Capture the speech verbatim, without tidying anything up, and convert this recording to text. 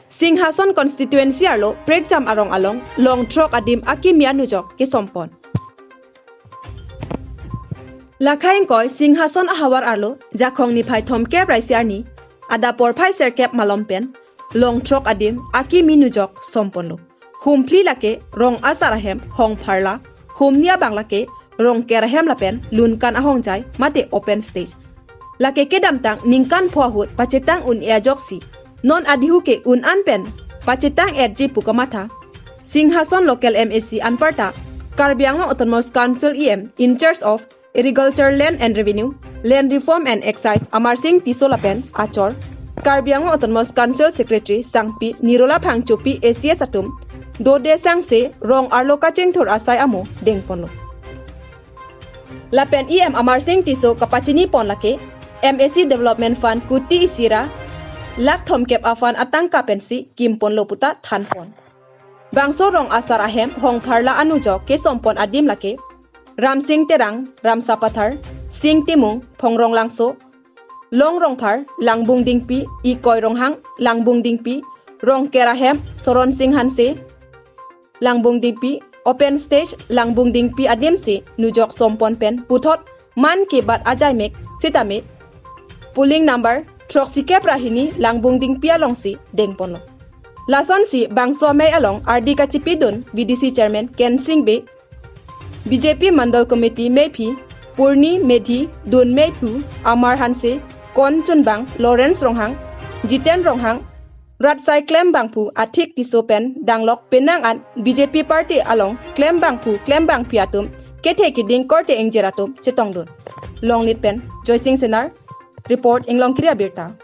Singhason constituency arlo Prekjam arong along long throk adim akimi anujok kesompon. Lakhai ingkoi Singhason ahavar arlo Jakhong niphai thomkep raisi arni adap porphai serkep malom pen long throk adim akimi nujok somponlo. Humpli lake rong asar ahem Hongpharla, humni abang lake Rongker ahem lapen Lunkan ahongjai mate open stage. Lake kedamtang ningkan pho ahut pachetang un-e ajoksi non adihu ke un-an pen pachetang etji pu kamatha Singhason local M A C anparta Karbi Anglong Autonomous Council E M in charge of Agriculture, Land and Revenue, Land Reform and Excise Amarsing Tisso lapen achor, Karbi Anglong Autonomous Council Secretary Sangpi Nirola Phangchopi A C S atum dode sangse rong arlo kachingthur asai amo dengponlo. Lapen E M Amarsing Tisso kapachinipon lake M A C Development Fund kuti isi ra lakh thomkep a-fund atangka pensi kimponlo puta thanpon. Bangso rong asar ahem Hongpharla anujok kesompon adim lake Ramsing Terang, Ramsapathar, Sing Timung, Phongrong Langso, Long Rongphar, Langbung Dingpi, Ikoi Ronghang, Langbung Dingpi, Rongker ahem Soron Sing Hanse, Langbung Dingpi, open stage Langbung Dingpi adimsi nujok sompon pen puthot man kebat ajaimek sitame polling number throksikep ra hini Langbung Dingpi alongsi dengponlo. Lasonsi bangso amei along ardi kachipidun V D C Chairman Kensing Bey, B J P Mandal Committee meiphi Purni Medhi, dun meiphu Amar Hanse, kon chunbang Lawrence Ronghang, Jiten Ronghang, rat asai klembangphu Athik Tisso pen danglok penang an B J P party along klembangphu klembangphi atum kethe keding korte ingjir atum chetongdun. Longnit pen Joysing Senar report, Inglongkiri Abirta.